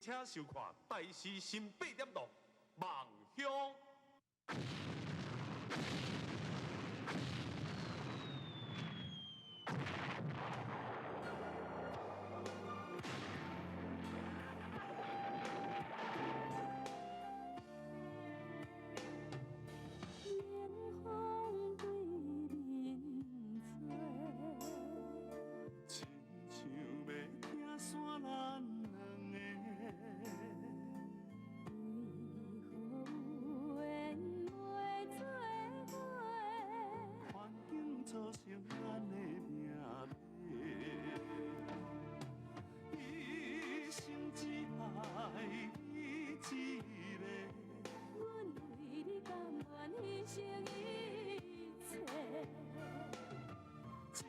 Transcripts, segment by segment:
請收看《台視新八點檔》夢鄉。免風對面吹，親像欲拆散咱兩個。為何有緣袂做伙？環境造成咱的命題，一生只愛你一个。阮為你甘願犧牲一切。真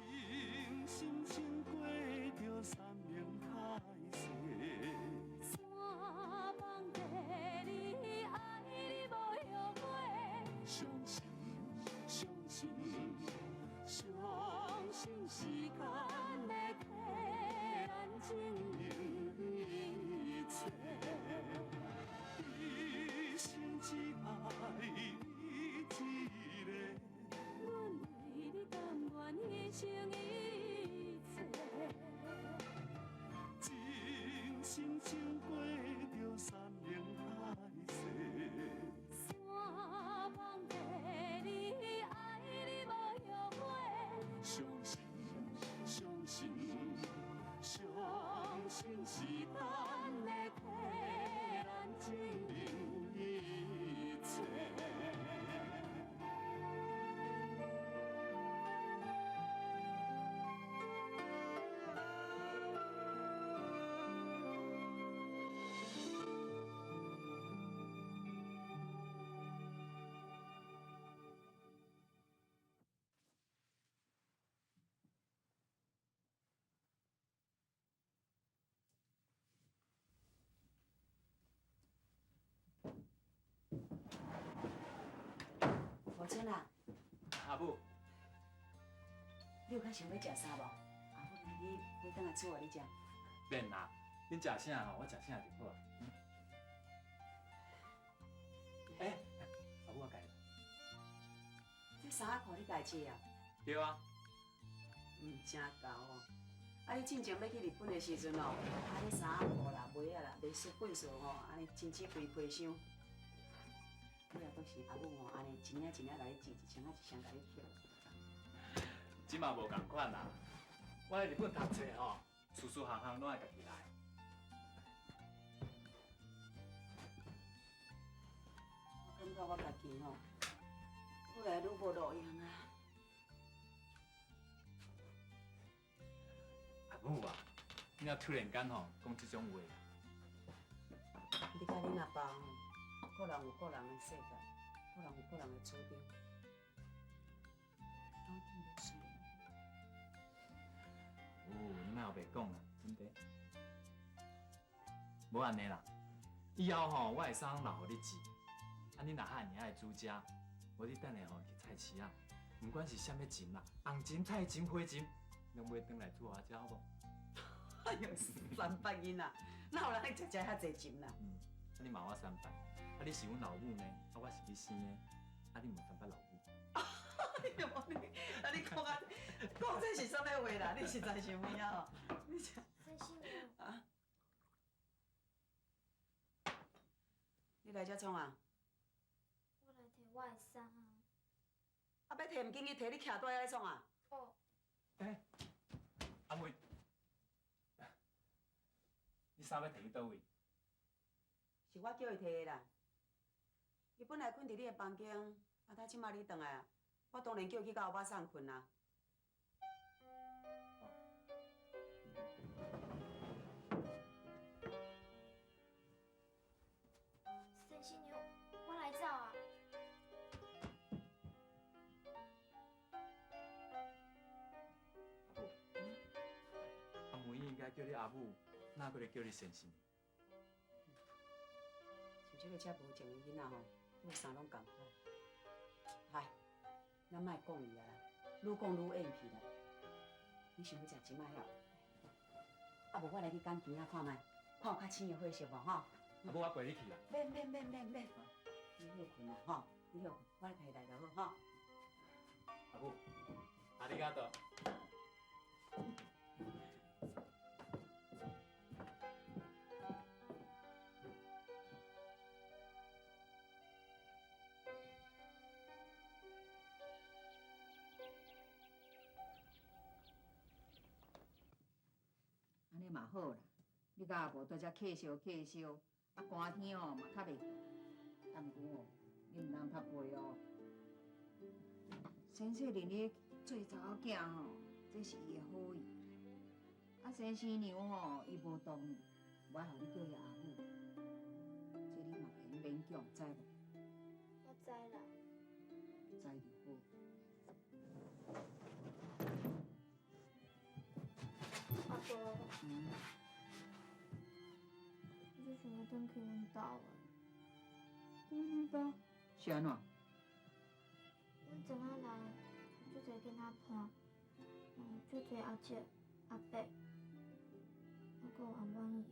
心穿過著山盟海誓。山放地你愛你無後悔。相信，相信，相信時間會替咱證明一切。一生只愛你一個。阮為你甘願犧牲一切。真心穿過著山盟海誓。山放地你愛你無後悔。相信，相信，相信時間會替咱證明一切。無春啊，阿母，你有較想欲食啥無？阿母來去買轉來煮予你食。免啦，恁食啥吼，我食啥就好。欸，阿母我家來。這衫仔褲你家織啊？對啊。真𠢕哦！啊，你進前欲去日本的時陣哦，啊，你衫仔褲啦、襪仔啦，袂輸糞埽吼，按呢親手規批箱。尾仔閣是阿母吼，按呢一領一領共你織，一箱仔一箱共你捡。這嘛無仝款啦，我咧日本讀冊吼，事事項項攏愛家己來。我感覺我家己吼，愈來愈無路用啊！阿母啊，你若突然間吼講這種話，你佮恁阿爸吼，各人有各人的世界，各人有各人的主張，拢挺欲輸。哦，你莫後白講啦，真的。無按呢啦，以後吼我的衫攏留予你織，啊你若遐爾愛煮食，無你等下吼去菜市仔，毋管是啥物蟳啦，紅蟳、菜蟳、花蟳，攏買轉來煮予我食好無？哎喲，三八囡仔，哪有人會食食遐濟蟳啦？嗯，啊你罵我三八，啊你是阮老母呢，啊我是你生的，啊你毋三八老母。哎喲，你啊你講啊，講這是啥物話啦？你實在是有影吼，你這先生啊，你來這創啊？我來提我的衫啊。啊，欲提毋緊去提，你徛佇遐咧創啊？哦。欸，阿妹，你衫欲提去佗位？是我叫伊提的啦。伊本來睏佇你的房間，啊，他這馬你轉來，我當然叫伊去佮歐巴桑睏啊。先生娘，我來走啊。阿母，阿妹應該叫你阿母，哪閣咧叫你先生？像這個遮無情的囡仔吼，對啥攏仝款。來，咱莫講伊啊啦，愈講愈怨氣啦。你想欲食蟳仔遐？啊，無我來去揀墘仔看覓。看有較淺的血色無吼？啊，無我陪你去啦。免免免免免，你歇睏啦吼，你歇睏，我來家己來就好吼。阿母，ありがとう。按呢嘛好啦，你佮阿婆蹛遮客笑客笑，啊寒天哦嘛较袂冻。啊，毋过哦，你毋通拍被哦。先生认你做查某囝吼，这是伊的好意。啊，先生娘吼，伊无同意，无爱予你叫伊阿母，这你嘛袂用勉强，知无？我知啦。知就好。阿婆。嗯。我就想欲转去阮兜的。转阮兜？是按怎？阮庄仔内有足济囡仔伴，嘛有足济阿叔、阿伯，犹阁有阿满姨仔。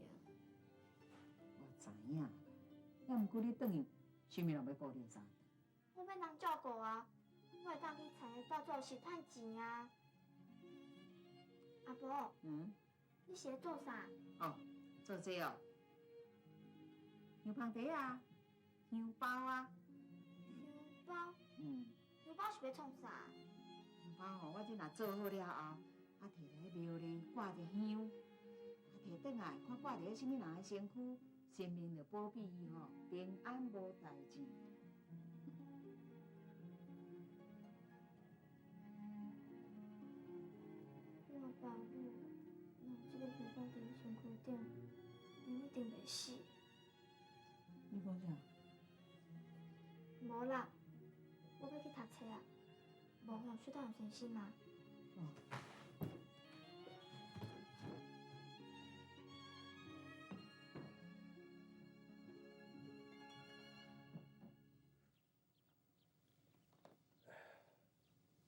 我知影啦，啊，毋过你转去，啥物人欲顾你的衫？我欲人照顾啊，我会当去田里斗做事趁钱啊。阿婆。嗯。你是咧做啥？哦，做这哦，香芳茶啊，香包啊。香包？嗯。香包是欲创啥？香包吼，我这若做好了后，啊，提来庙里挂著香，啊，提转来看挂伫咧啥物人的身躯，神明就保庇伊吼，平安无代志。我爸母若有这个香包伫身躯顶，𪜶一定袂死。你讲啥？无啦，我欲去读册啊，无吼，小等予先生骂。哦。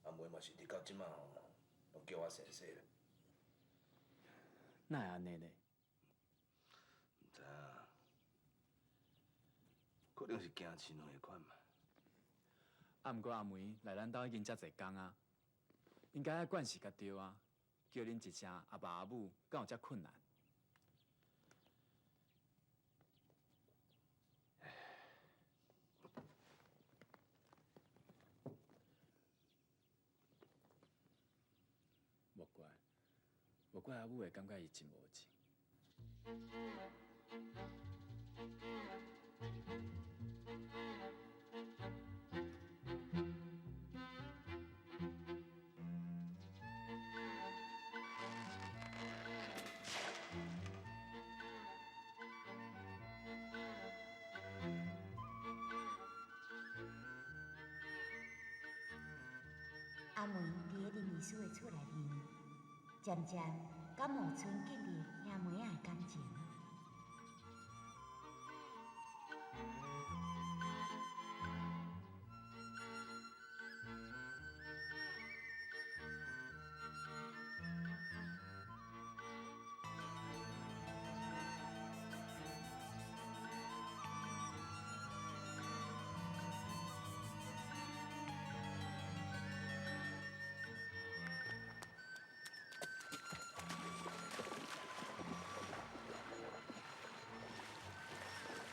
阿梅嘛是直到这马吼，拢叫我先生咧。哪会按呢咧？毋知影，可能是惊饲两个款嘛。啊，毋过阿梅来咱兜已经遮济工啊，应该爱惯势才对啊。叫恁一声阿爸阿母，敢有遮困难？莫怪，莫怪阿母会感觉伊真无情。阿梅伫咧林秘书的厝内面，渐渐佮茂春建立兄妹仔的感情。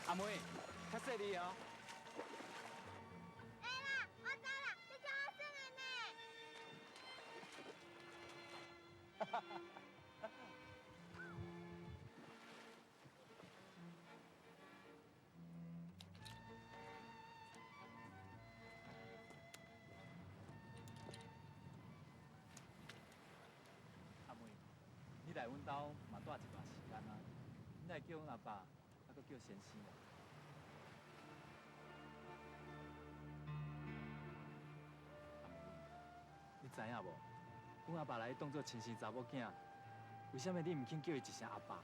阿梅，较细腻哦。会啦，我知啦，你叫我耍的呢。阿梅，你来阮兜嘛蹛一段时间啊，你哪会叫阮阿爸，犹阁叫先生咧？阿梅，你知影无？阮阿爸来当做亲生查某囝，为啥物你毋肯叫伊一声阿爸？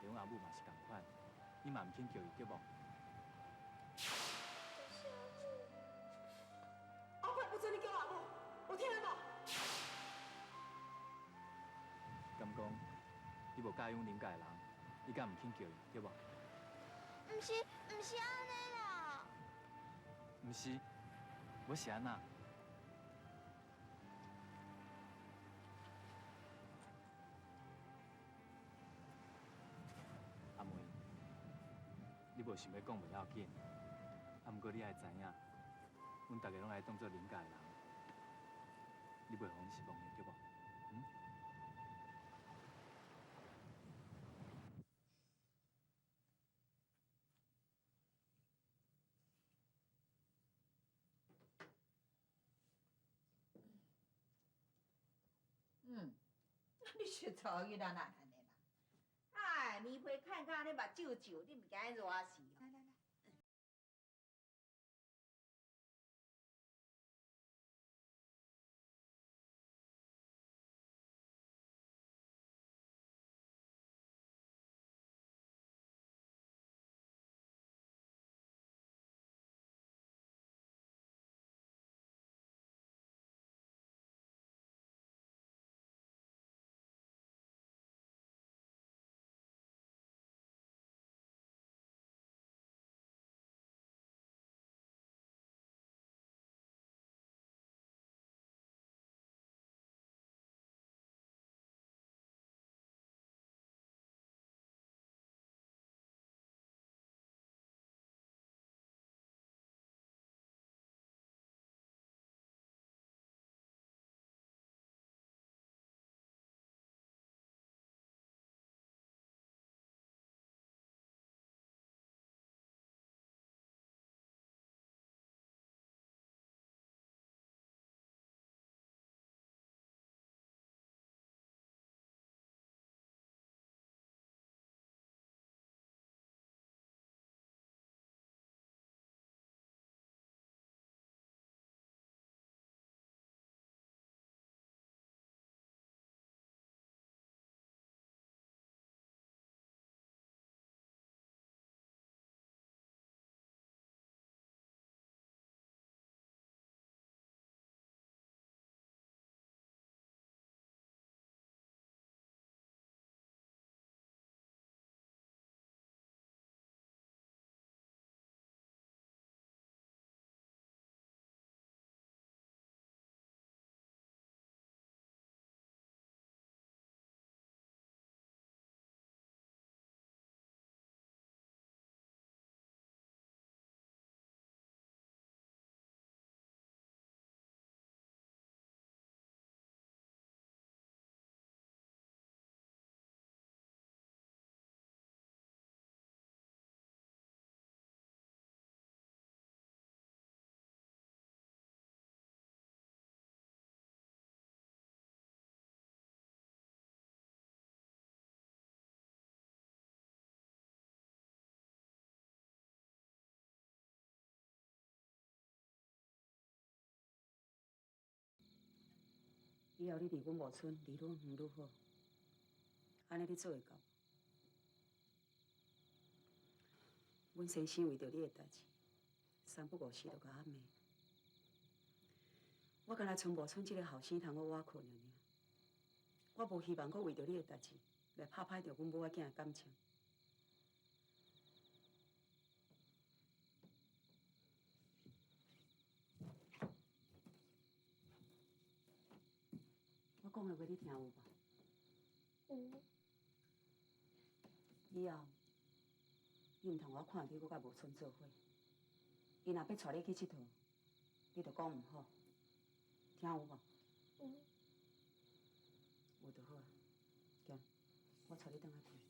连阮阿母嘛是仝款，你嘛毋肯叫伊对无？后摆不准你叫阿母，有听无？敢讲，你你無佮意阮林家的人，你敢毋肯叫伊，對無？毋是，毋是按呢啦。毋是，我是按怎？阿梅，你無想欲講袂要緊，啊，毋過你愛知影，阮逐家攏愛當做林家的人，你袂予阮失望的，對無？嗯？嗯，你實在伊咱按呢啦？哎，棉被看甲按呢目睭糋，你毋驚熱死哦？來來來。以後你離阮某村離愈遠愈好，按呢你做會到無？阮先生為著你的代誌，三不五時就共我罵。我敢若賰某村這个後生通好倚靠爾爾，我無希望閣為著你的代誌來拍歹著阮母仔囝的感情。我講的話你聽有無？有。以後你毋通予我看著你閣佮某村做伙。伊若欲帶你去𨑨迌，你就講毋好，聽有無？有。有就好啊，行，我帶你轉來睏。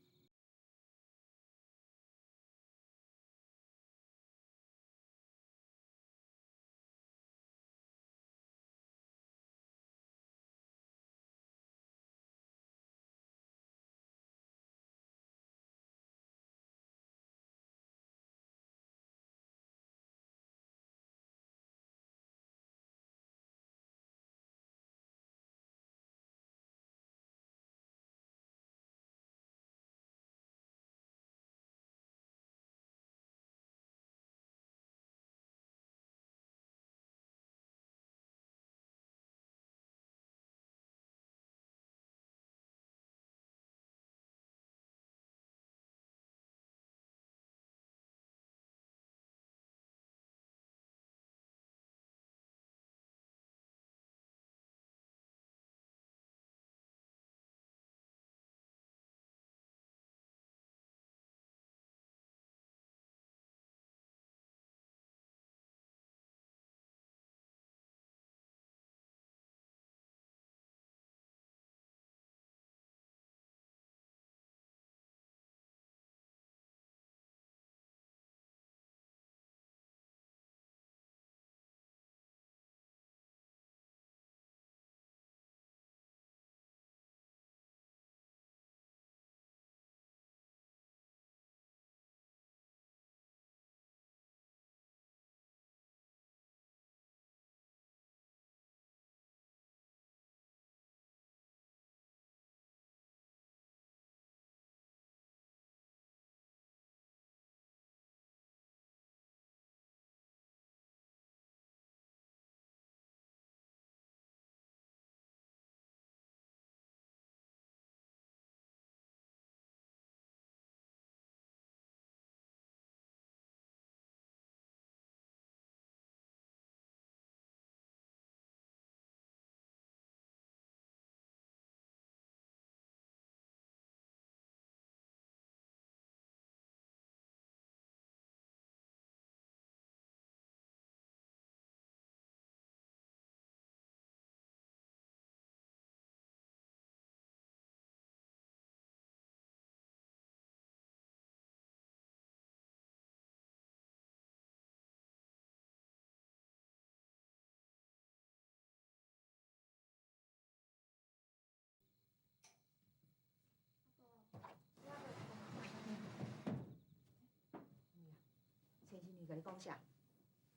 你講啥？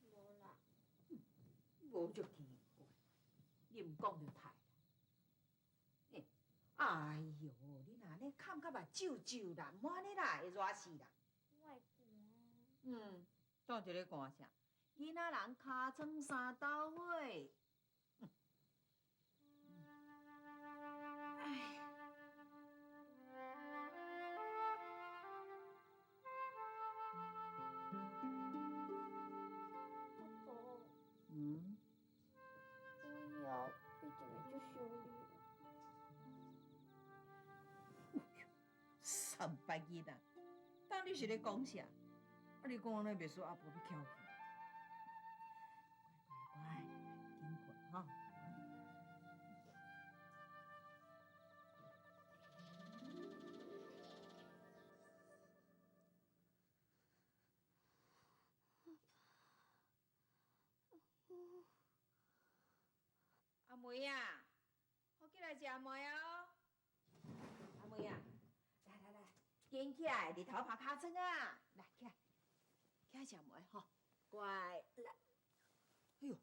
無啦。無就奇怪，你毋講就刣啦。欸，哎喲，你若按呢崁甲目睭皺啦，毋好按呢啦，會熱死啦。我會寒。嗯，到底咧寒啥？囡仔人尻川三斗火。哎。阿婆。嗯。我以後一定會足想你。三八囡仔，當你是咧講啥？啊！你講按呢袂輸阿婆欲翹起。乖乖乖，緊睏吼。阿梅啊，好起來食糜哦。阿梅啊，來來來，緊起來，日頭拍尻川啊！來，起來，起來食糜吼，乖，來。哎喲，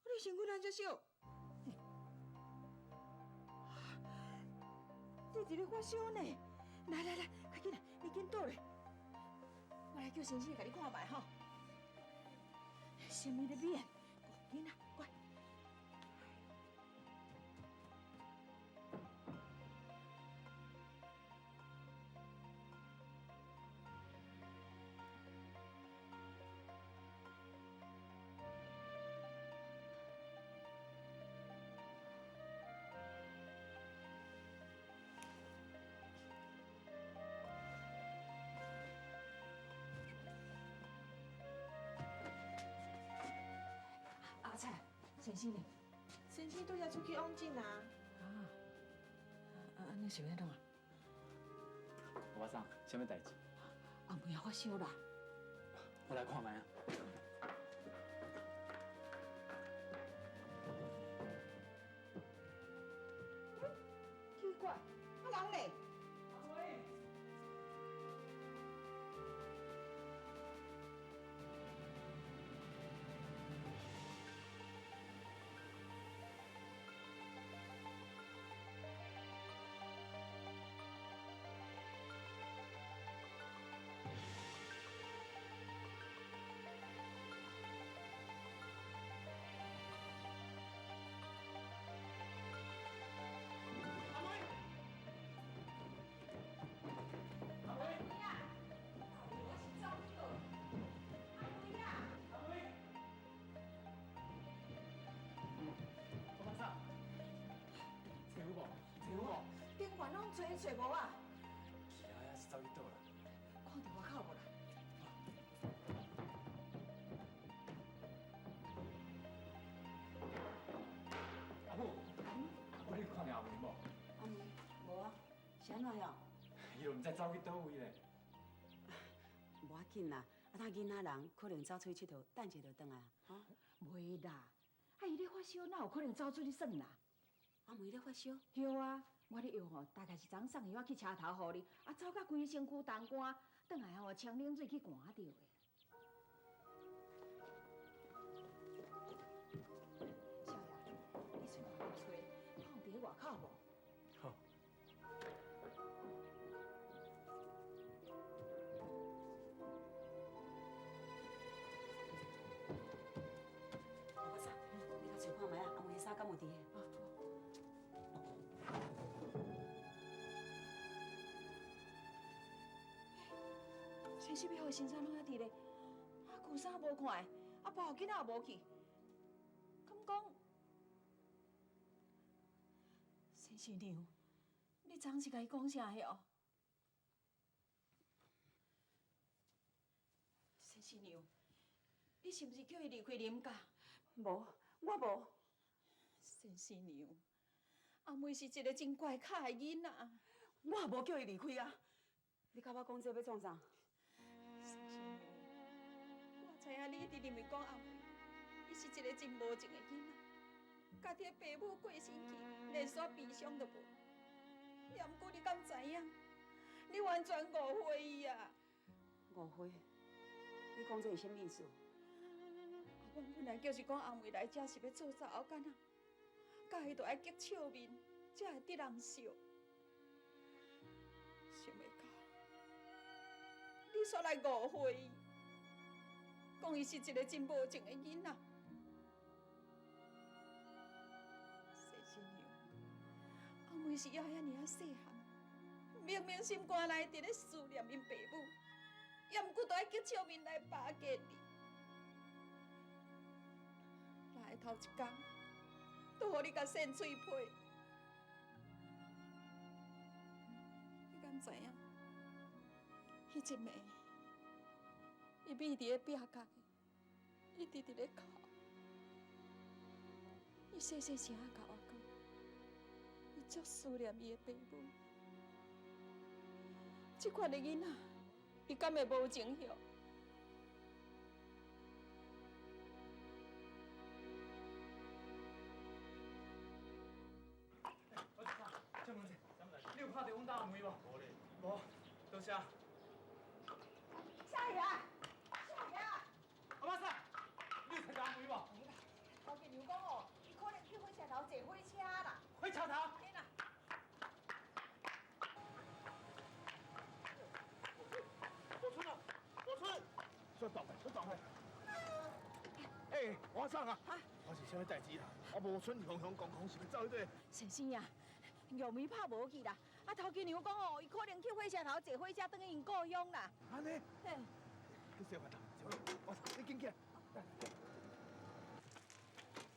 你身軀按遮燒？你佇咧發燒呢？來來來，快緊來，你緊倒咧。我來叫先生共你看覓吼。啥物咧免？緊啊，乖。阿菜，先生呢？先生拄才出去往診啊。啊，啊，按呢是欲按怎？歐巴桑，啥物代誌？阿妹仔發燒啦。我來看覓啊。奇怪，啊人呢？阿妹。阿妹，阿妹，阿妹啊！我是走去倒？阿妹啊！阿妹，歐巴桑，找有無？找有無？頂懸攏揣揣無啊？去啊，抑是走去佗啦？看著外口無啦？阿母，阿母，你有看著阿妹無？阿妹，無啊，是按怎樣？伊又毋知走去佗位咧。無要緊啦，啊，他囡仔人可能走出去𨑨迌，等者就轉來啊。吼，袂啦，啊伊咧發燒，哪有可能走出去耍啦？阿妹咧發燒？對啊，我的藥吼，大概是昨昏送藥仔去車頭予你，啊走甲規身軀凍乾，轉來吼沖冷水去寒著的。少爺，你出外面揣，看有佇咧外口無？好。歐巴桑，你較揣看覓啊？阿妹的衫敢有佇咧？先生欲予先生攏還佇咧，啊舊衫無看的，啊包袱囡仔也無去，敢講，先生娘，你昨昏是共伊講啥的哦？先生娘，你是毋是叫伊離開林家？無，我無。先生娘，阿妹是一個真乖巧的囡仔，我也無叫伊離開啊。你共我講這欲創啥？先生娘，我知影你一直認為講阿妹，伊是一個真無情的囡仔，家己的爸母過身去，連煞悲傷都無。也毋過你敢知影？你完全誤會伊啊！誤會？你講這是啥物意思？啊，阮本來就是講阿梅來遮是欲做查某囡仔，佮伊就愛激笑面，才會得人笑。想袂到，你煞來誤會伊，講伊是一个真無情的囡仔。細新娘，阿梅是猶遐爾仔細漢，明明心肝內佇咧思念𪜶爸母，猶毋過都愛激笑面來巴結你。來頭一工，都予你共扇喙皮，你敢知影？彼一暝，伊覕伫咧壁角，一直伫咧哭。伊细细声仔共我講，伊足思念伊的爸母。這款的囡仔，伊敢會無情許？張文你有看著阮兜阿梅無？無咧。無，多謝。少爺，少爺。阿媽婶，你有看著阿梅無？頭家娘講哦，伊可能去火車頭坐火車啦。火車頭？嘿啦。我春啊，我春，出動出動。欸，我婶啊，我是啥物代誌啦？我無春雄雄公公是欲走彼个。先生啊，玉梅拍無去啦。啊，頭家娘講哦，伊可能去火車頭坐火車轉去𪜶故鄉啦。按呢？嘿。去洗飯頭，我你緊起來。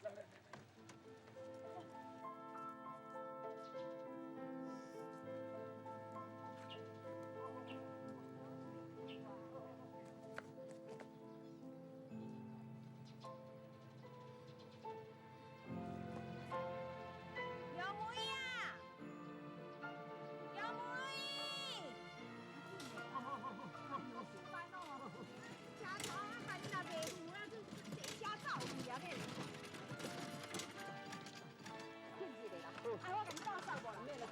來來來。玉梅啊，玉梅！車頭啊，害你若袂赴啊，去坐車走去啊，免。緊一下啦，啊，我共你鬥送無啦，免啦。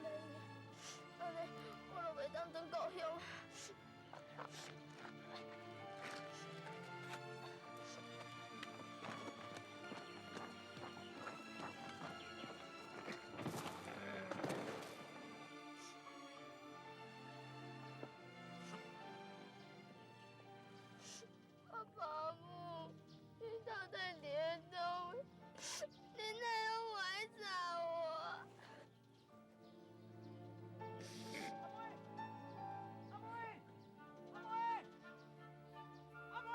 免，按呢我就袂當轉故鄉。阿爸阿母，你到底佇咧佗位？你哪會攏無來找我？阿妹，阿妹，阿妹，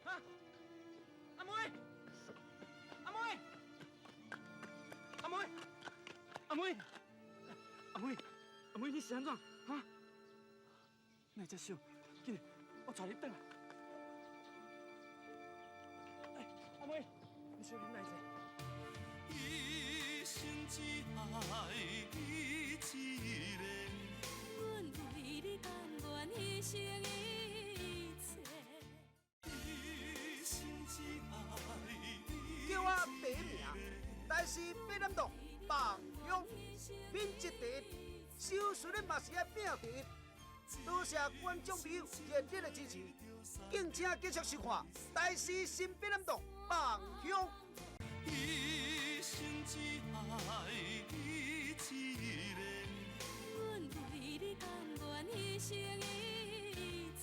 哈，阿妹，阿妹，阿妹，阿妹，阿妹，阿妹，你是按怎？哈？哪會遮瘦？緊，我帶你轉來。哎，阿妹，你小忍耐者。一生只愛你一个。阮為你甘願犧牲一切。一生只愛你叫我第一名，但是八點檔夢鄉品質第一，收視率嘛是愛拼第一。多謝觀眾朋友熱烈的支持，敬請繼續收看《台視新八點檔夢鄉》。一生只愛你一个。阮為你甘願犧牲一切。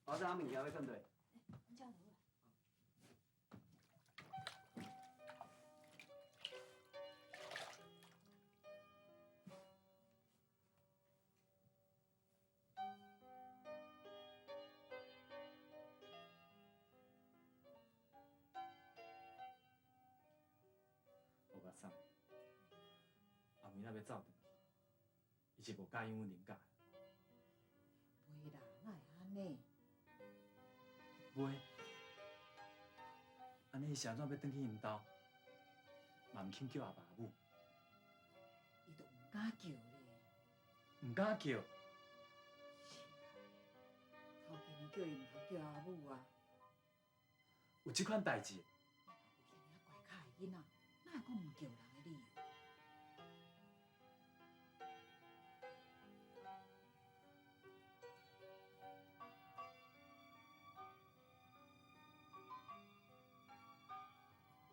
我這物件欲放佗？欧巴桑，阿梅若欲走轉去，伊是無佮意阮林家的。呢。袂，按呢伊是按怎欲转去𪜶兜？嘛毋肯叫阿爸阿母。伊就毋敢叫咧。毋敢叫。头前年叫伊毋通叫阿母啊。有這款代誌？有遐爾仔乖巧的囡仔，哪會講毋叫人的理由？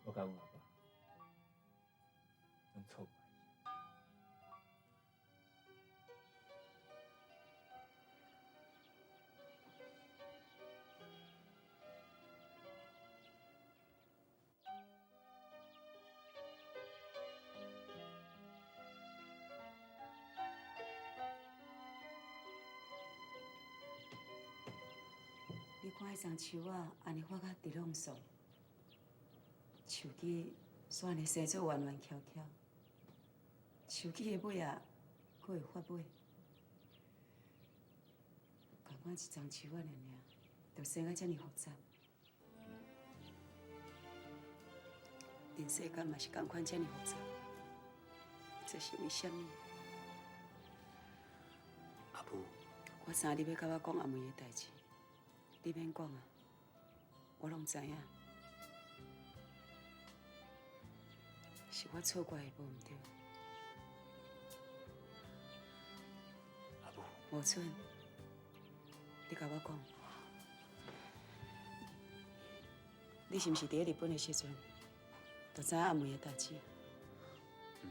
我佮阮阿爸攏錯怪伊。你看彼丛树仔，按呢发甲直攏爽，树枝煞按呢生做弯弯翘翘，树枝的尾仔，阁会发尾，仝款一丛树仔尔尔，就生甲遮尔复杂。人世间嘛是仝款遮尔复杂，这是为啥物？阿母，我知影你欲佮我讲阿梅的代誌。你免讲啊，我攏知影，是我错怪伊无毋对。阿母，无春，你共我讲，你是毋是伫咧日本的时阵，就知影阿梅的代誌？嗯，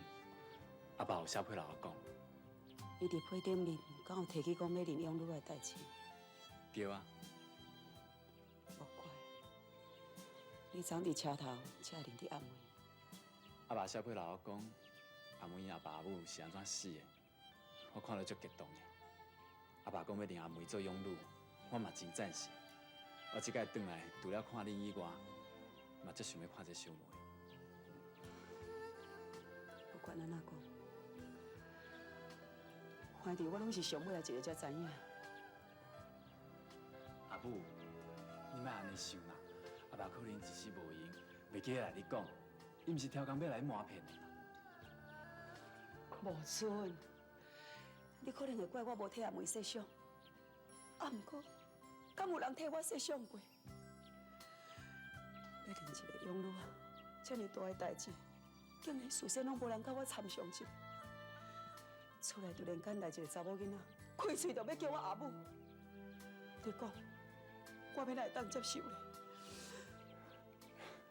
阿爸有写批来我讲。伊伫批顶面，敢有提起讲欲认养女的代誌？對啊。你昨伫车头，才会认得阿梅。阿爸写批来我讲，阿梅阿爸阿母是按怎死的，我看了足激动的。阿爸讲欲认阿梅做养女，我嘛真赞成。我这摆转来，除了看恁以外，嘛足想欲看这小妹。不管按怎讲，反正我攏是上尾仔一个才知影。阿母，你莫按呢想啦。阿爸可能一时无闲，袂记得来你讲，伊毋是超工欲来瞒骗的啦。无春，你可能会怪我无替阿梅设想，啊，毋过，敢有人替我设想过？欲认一个养女啊，遮尔大的代誌，竟然事先攏无人佮我参详一下。厝内突然间来一个查某囡仔，开喙就欲叫我阿母。你讲，我欲哪会当接受咧？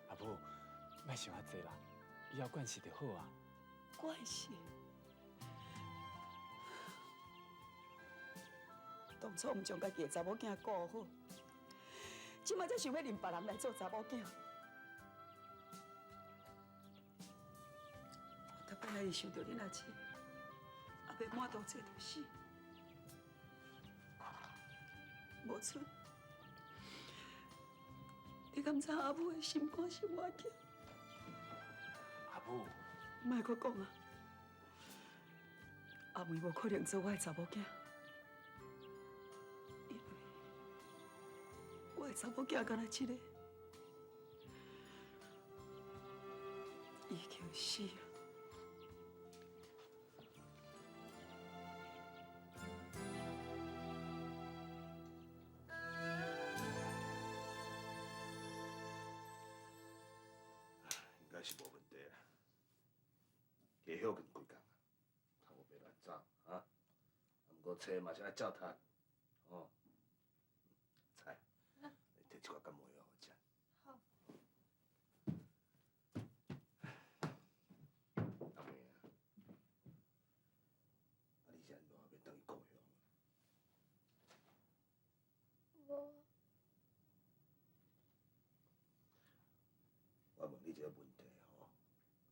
阿母，莫想遐济啦，以后惯势就好啊。惯势？当初毋将家己的查某囝顾好，这摆才想欲认别人来做查某囝。我本来是想著恁阿姊，也袂满肚济就死，无春。你敢知阿母的心肝是偌痛？阿母，莫阁讲啊！阿梅无可能做我的查某囝，因为我的查某囝干焦一个，已经死啊！是无问题啦，加休困几工啊，头袂乱走啊。毋过册嘛是爱照读，哦。菜，你摕一寡感冒药予我食。好。阿妹啊，啊你是按怎欲转去故乡？无。我问你一个问题吼，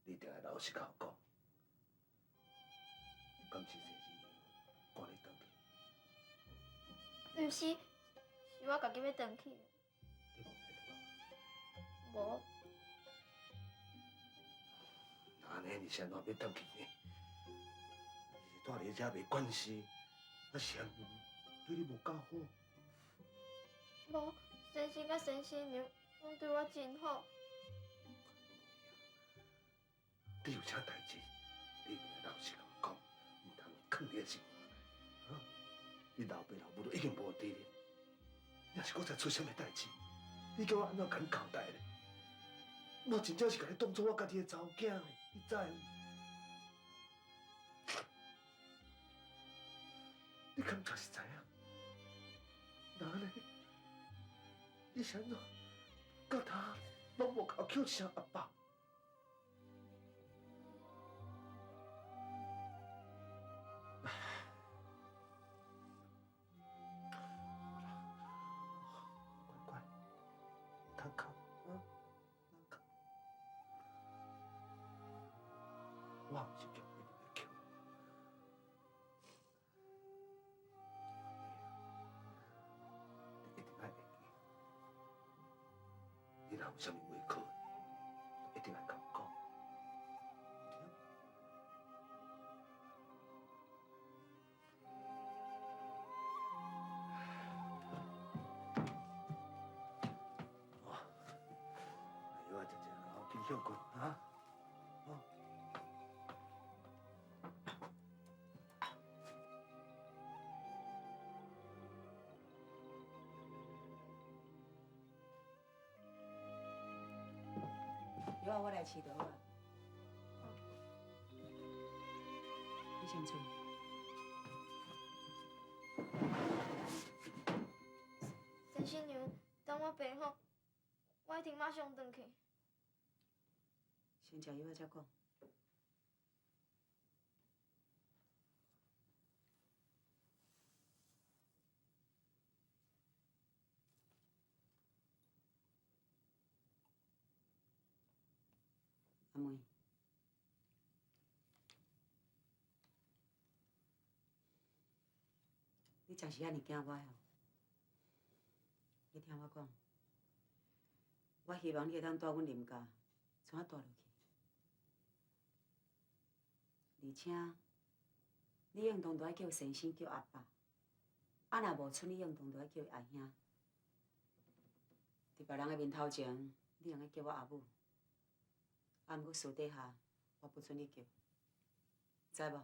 你一定爱老实共我讲。敢是谢志赶你转去？毋是，是我家己欲转去。你无骗我？无。按呢，你是按怎欲转去呢？你是蹛伫遮袂惯势，啊是对你无够好？无，先生佮先生娘拢对我真好。你有啥代志，你老实共我讲，毋通囥伫心肝内。啊！你老爸老母都已经无伫咧，若是阁再出啥物代志，你叫我按怎共你交代咧？我真正是共你当做我家己的查某囝呢，你知无？你敢确实知影？那呢？你是按怎？到头拢无共我叫一声阿爸？乖乖，通哭啊，哭。我毋是叫你来哭。你一定爱会记，你若有啥物话可，一定爱共我讲。哦，药仔食食，然后紧歇睏啊。药我来饲就好啊。你先出去。先生娘，等我爬好，我一定马上转去。先食药仔再讲。阿妹，你真是遐尔惊我哦？你听我讲，我希望你会当蹛阮林家，像我蹛落去。而且，你应当都爱叫先生叫阿爸，啊若无賰，你应当都爱叫伊阿兄。伫别人的面头前，你用得叫我阿母。啊，毋过私底下，我不准你叫，知无？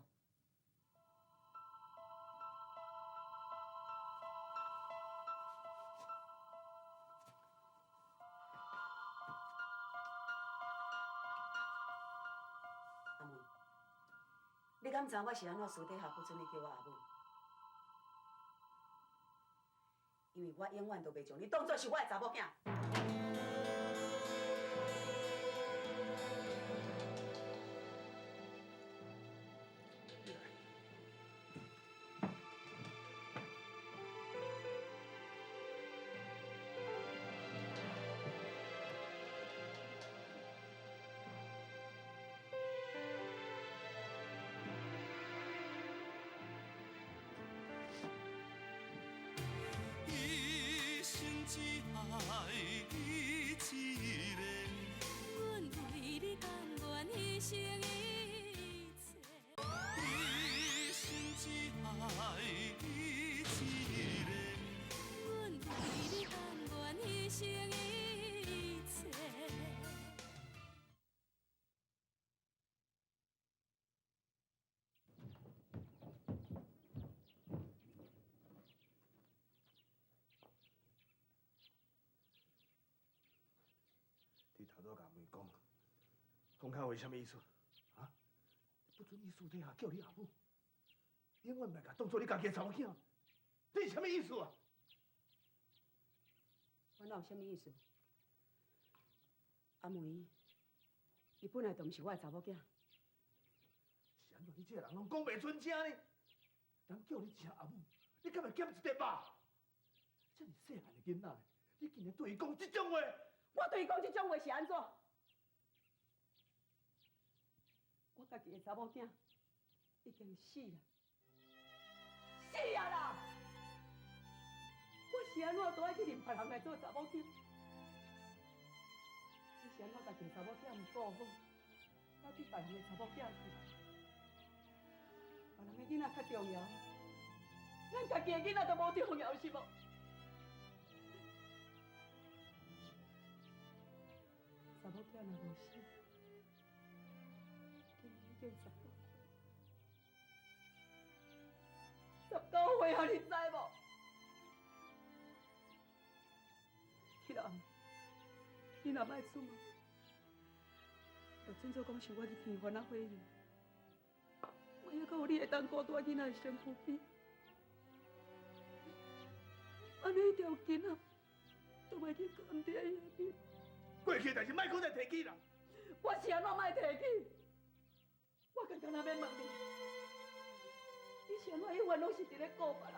阿妹，你敢知我是按怎私底下不准你叫我阿母？因为我永远都袂将你当作是我的查某囝。一生只爱你一个，阮为你甘愿牺牲一切。一生只爱你一个，阮为你甘愿牺牲一切。你头拄仔共阿妹讲，讲较话啥物意思？啊？你不准伊私底下叫你阿母，永远袂共当做你家己的查某囝，你是啥物意思啊？我哪有啥物意思？阿梅，伊本来就毋是我的查某囝。是按怎你这个人拢讲袂准声呢？人叫你一声阿母，你敢会减一块肉？这尔细汉的囡仔，你竟然对伊讲这种话！我对伊讲这种话是按怎？我家己的查某囝已经死啦，死啊啦！我是按怎都爱去认别人来做查某囝？你是按怎家己的查某囝毋顾好，走去别人的查某囝去？别人的囡仔较重要，咱家己的囡仔都无重要是无？查某囝若無死，今年已經19歲，19歲啊，你知無？彼暗，你若莫出門，就準做講是我去天番仔火油，萬一閣有你會當顧住囡仔的身軀邊，按呢彼條筋仔都袂去囥佇伊的面。過去的代誌莫閣再提起啦。我是按怎莫提起？我干焦欲問你，你是按怎永遠攏是佇咧顧別人，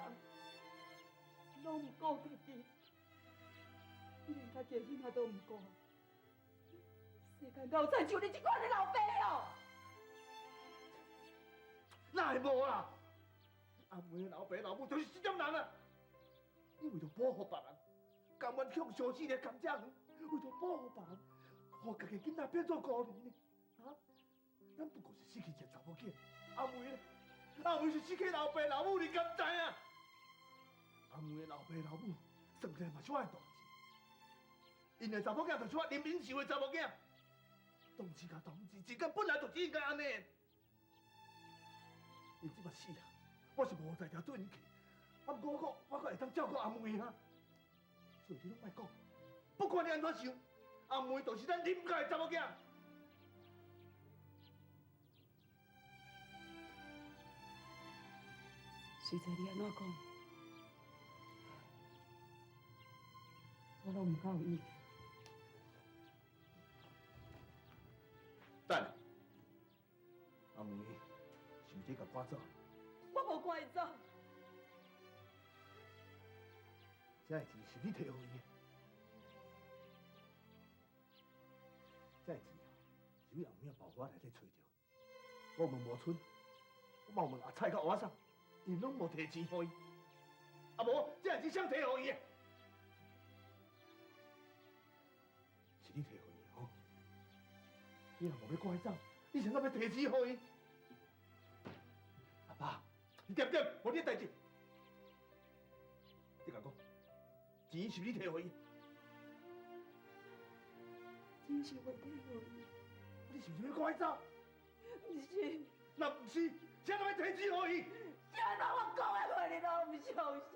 攏毋顧家己，你連家己的囡仔都毋顧，世間敢有親像你這款的老爸哦？哪會無啦？阿妹的老爸老母就是這種人啊！你為著保護別人，甘願向燒死佇甘蔗園，為著保護別人，予家己囡仔變做孤兒呢？啊？咱不過是死去一个查某囝，阿妹呢？阿妹是死去老爸老母，你敢知影？阿妹的老爸老母算起來嘛是我的同志，𪜶的查某囝就是我林敏秀的查某囝。同志佮同志之間本來就是應該按呢。𪜶這擺死啊，我是無才調對𪜶去，啊，毋過我閣會當照顧阿妹啊。所以你攏莫講，不管你按怎想，阿妹就是咱林家的查某囝。隨在你按怎講，我攏毋敢有意見。等下，阿妹是毋是共趕走？我無趕伊走。這个錢是你提予伊的，這个錢是阮後尾包裹內底揣著。我問無春，我嘛有問阿蔡佮阿嫂，𪜶攏無提錢予伊。啊無，這个錢誰提予伊的？是你提予伊的吼？你若無欲趕伊走，你是按怎欲提錢予伊？阿爸，你恬恬，無你的代誌。你共講，錢是你提予伊？錢是我提予伊。你是毋是欲趕伊走？毋是。若毋是，誰欲提錢予伊？是按怎我講的話你攏毋相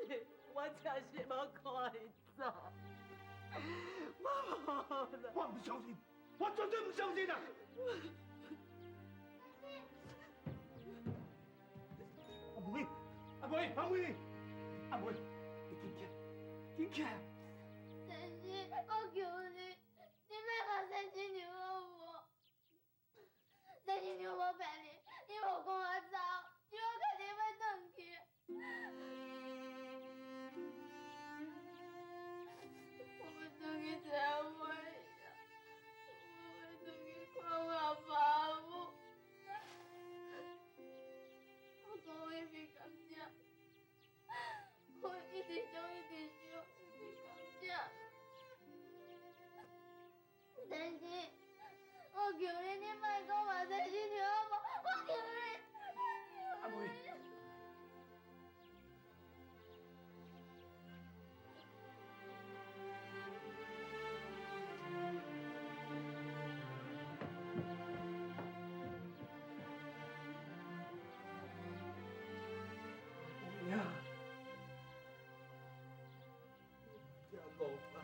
信？我真是無趕伊走。我無啦。我毋相信，我絕對毋相信啊！阿妹，阿妹，阿妹，阿妹，你緊起來，緊起來！先生，我求你，你莫共先生娘好無？先生娘無騙你，你無趕我走，是我家己欲轉去。我欲轉去找阿妹，我欲轉去看我阿爸阿母。我講一直感謝，我一直想，一直想，一直感謝。先生，我求你，你莫講嘛，先生娘好無？我求你。阿妹。阿妹啊，你聽講啊。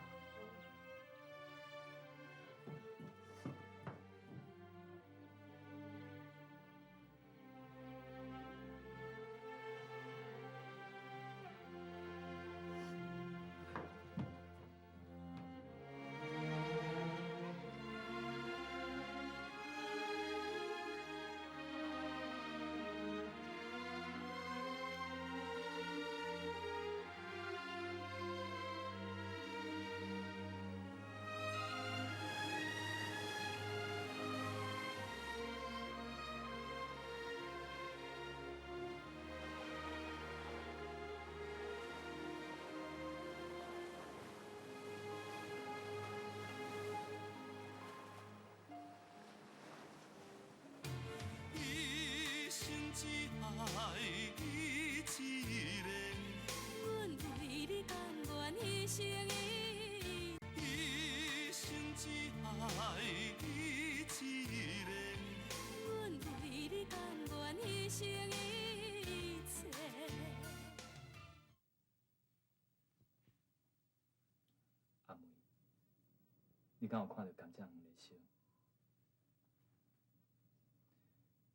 你敢有看著甘蔗园咧烧？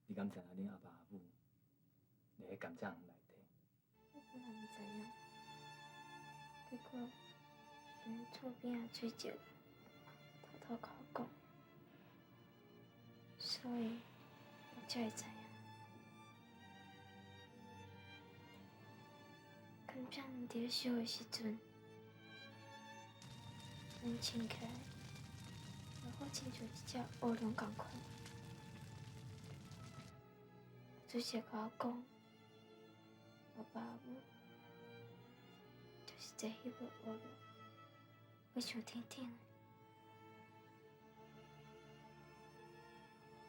你敢知影恁阿爸阿母伫彼甘蔗园内底？我本来毋知影，结果是阮厝边仔水叔偷偷共我讲，所以我才会知影。甘蔗园伫咧烧的时阵，阮穿起来好亲像一只乌龙仝款。水叔共我讲，我爸阿母就是坐彼部乌龙，欲上天顶的。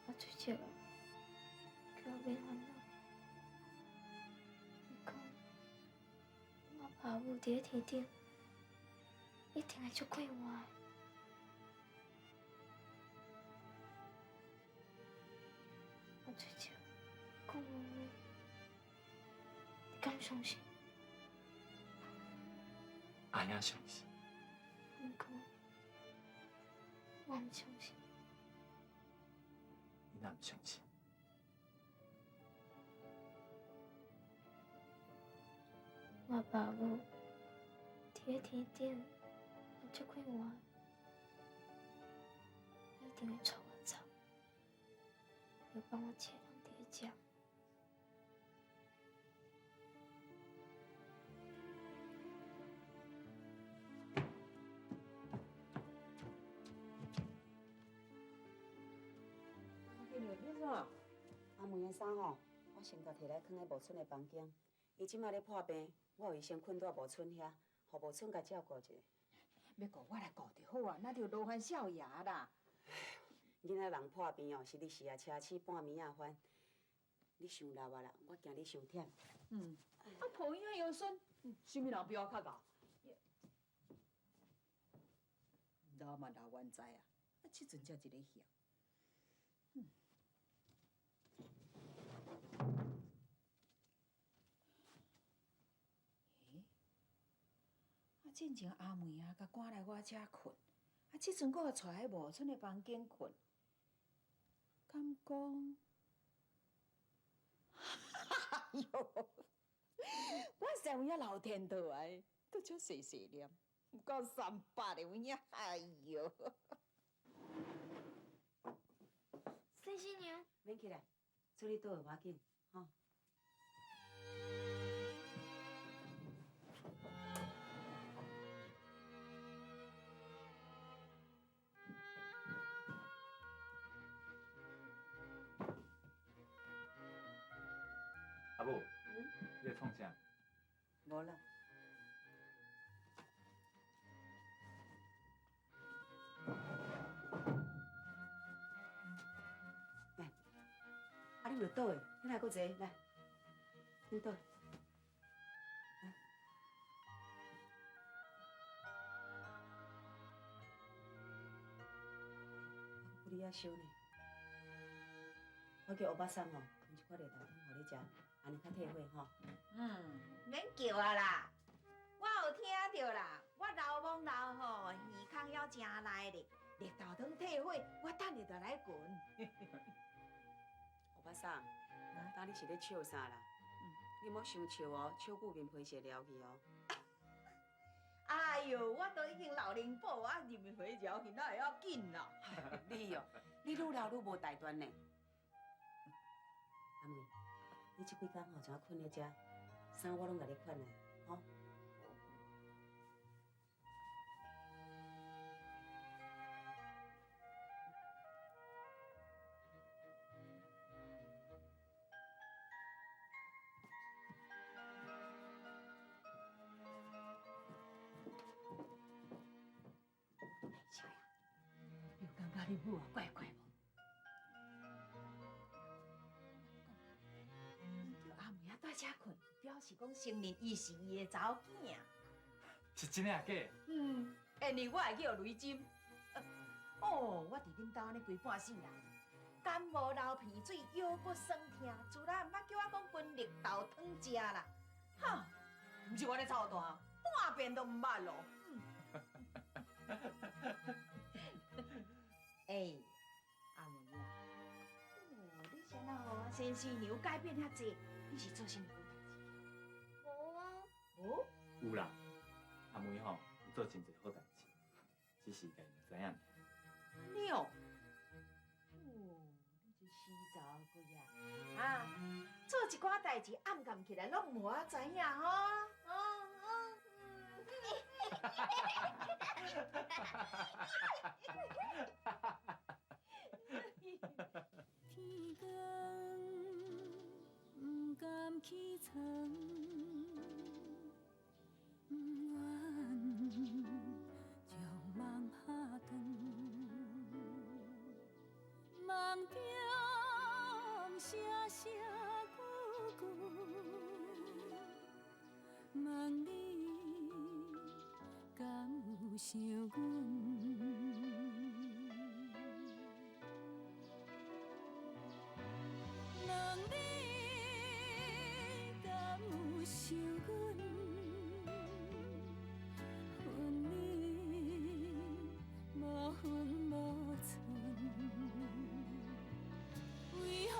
啊，水叔叫我免烦恼，伊讲我爸阿母伫咧天顶，一定会足快活的。啊，水叔讲的话，你敢相信？阿兄相信。毋过，我毋相信。你若毋相信？我爸母伫咧天顶，足快活，一定会带我走，会放我一个人伫咧遮。阿梅的衫吼，我先共提来囥咧无春的房间。伊这马咧破病，我予伊先困蹛无春遐，予无春共照顾一下。欲顾我来顾就好啊，哪著劳烦少爷啦。囡仔人破病哦，是日时啊车鼠半暝仔翻，你伤老啊啦，我惊你伤忝。嗯，啊抱婴仔腰酸，啥物人比我较𠢕？老嘛老原在啊，啊这阵才一个晓。欸，啊，进前阿梅啊，共赶来我遮困，啊，这阵阁予带去无春的房间困，敢讲？哎哟，我实有影老天倒来，阁足细细念，有够三八的有影，哎哟！先生娘，免起来，出去倒无要紧，吼。阿母，你咧创啥？无啦。来，啊，你毋著倒的，你来阁坐，来，恁倒。来。我你遐烧呢，我叫欧巴桑哦，炖一寡绿豆汤予你食，按呢较退火吼。嗯，免叫啊啦，我有听著啦，我老懵老吼，耳孔犹诚利咧，绿豆汤退火，我等下就来滚。欧巴桑，敢你是咧笑啥啦？你莫伤笑哦，笑久面皮是会撩去哦。哎哟，我都已经老灵宝啊，入面皮撩去哪会晓紧啦？你哦，你愈老愈无大端呢。阿梅，你这几工吼，怎啊睏咧遮？衫我拢共你款来，吼。小雅，你有感觉你母啊怪怪无？伊叫阿梅仔蹛遮睏，表示讲承认伊是伊的查某囝。是真的抑假？嗯，骗你我会去予雷针。哦，我伫恁兜按呢规半世人，感冒流鼻水、腰骨酸痛，自来毋捌叫我讲滚绿豆汤食啦。哈，毋是我咧操蛋，半遍都毋捌咯。欸，阿妹啊，哦，你是按怎予我先生娘改变遐濟？你是做啥物好代誌？無啊。無？有啦，阿妹吼有做真濟好代誌，只是家己毋知影爾。按呢哦，哦，你這死查某鬼啊！啊，做一寡代誌暗藏起來，攏毋予我知影吼。哦哦。天光毋甘起床，毋愿将梦拍断，梦中声声句句，问你敢有想阮？问你敢有想阮？分你无分无寸，为何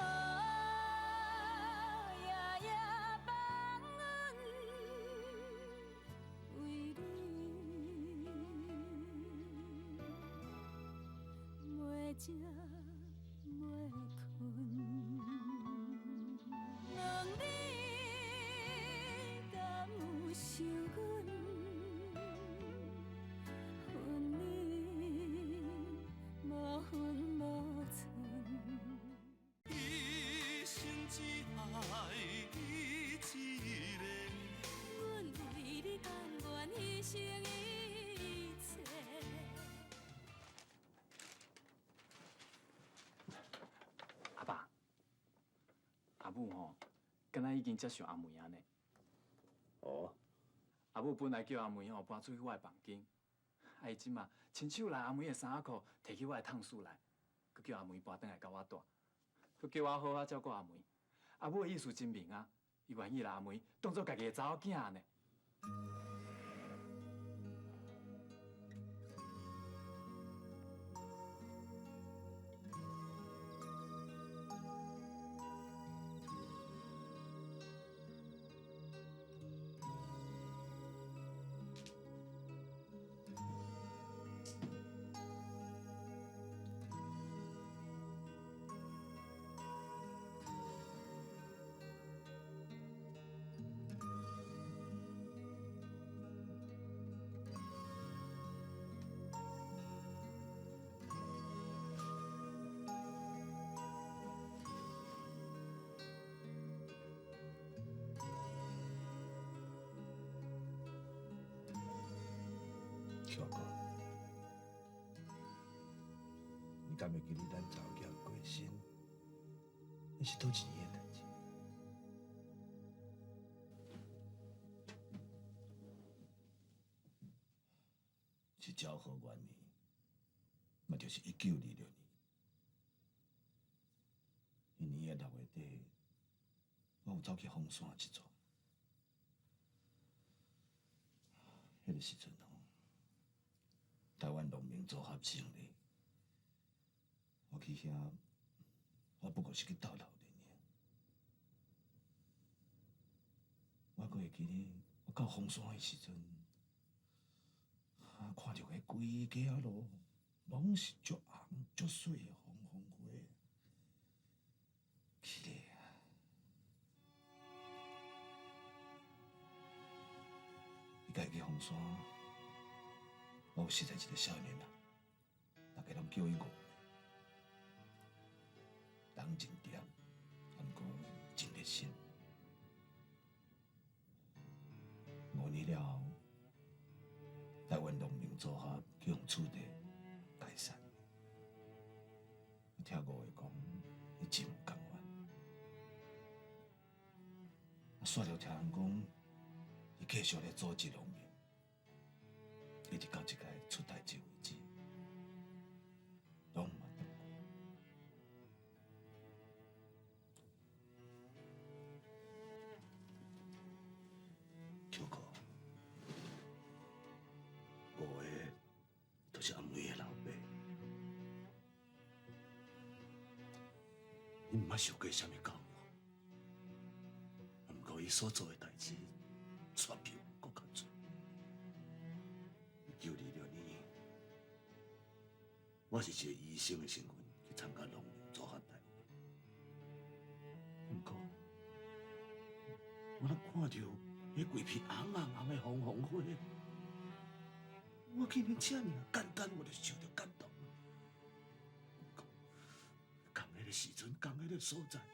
夜夜放阮？为你袂食袂睏。问你敢有想阮？分你无分无寸。一生只愛你一个。阮為你甘願犧牲一切。阿爸，阿母吼，敢若已經接受阿妹啊呢。哦。阿母本來叫阿妹吼搬出去我的房間，啊伊這馬親手來阿妹的衫仔褲提去我的炕室內，閣叫阿妹搬轉來佮我蹛，閣叫我好好照顧阿妹。阿母的意思真明啊，伊願意予阿妹當做家己的查某囝呢。小哥，你敢會記得咱查某囝過身？那是佗一年的代誌？是昭和元年，嘛就是1926年。彼年的6月底，我有走去鳳山一轉。彼个時陣吼，台灣農民組合成立，我去遐，我不過是去鬥鬧熱爾。我閣會記得，我到鳳山的時陣，啊，看著彼規街仔路，攏是足紅足媠的鳳凰花，起來啊！你家去鳳山，我有識在一個少年人，大家攏叫伊五妹，人真恬，毋過真熱心。5年了後，台灣農民組合去予取締解散。我聽五个講，伊真毋甘願。啊，煞著聽人講，伊繼續咧組織農民，一直到這擺出代誌為止，攏毋捌斷過。秋哥，五个毋捌受過啥物教育，毋過伊所做的代誌，卻比我閣較濟。1926年，我是一個醫生的身份去參加農民組合大會，毋過我若看著彼規片紅紅紅的紅紅花，我竟然遮爾簡單，我就受著感動。仝彼个時陣，仝彼个所在，啊，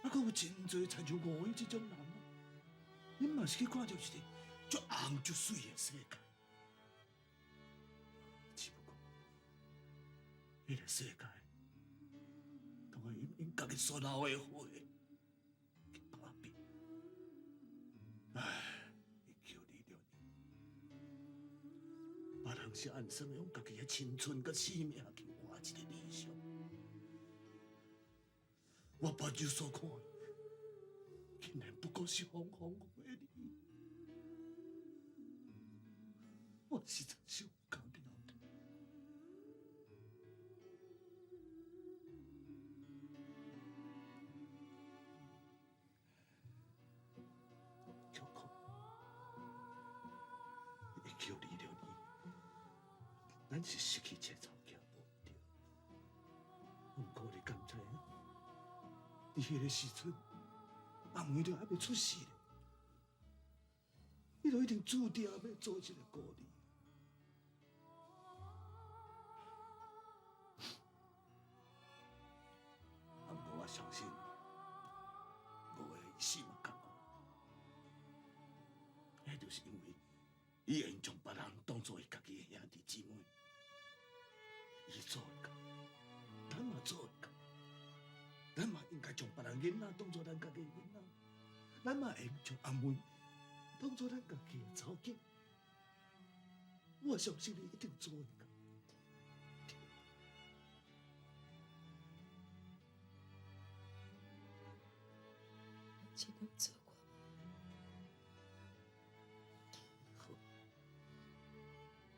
閣有真濟親像吳英這種人，恁嘛是去看著一個足紅足媠的世界，只不過，彼个世界，當會因𪜶家己所留的血去打拼。唉，1926年，別人是按算用家己的青春佮生命去換一個理想。我目睭所看的，竟然不過是風風火雨。我實在是有夠了的。菊菊，1926年，咱是失去一个查某囝無對，毋過你敢知影？佇彼个時陣，阿梅都還袂出世咧，伊就已經注定欲做一個孤兒。啊，毋過我相信，吳的伊死嘛甘願，彼就是因為伊會將別人當做伊家己的兄弟姊妹，伊做會到，咱嘛做會到。咱嘛應該將別人囡仔當做咱家己的囡仔，咱嘛會將阿妹當做咱家己的查某囝。我相信你一定做會到。我盡量做看。好，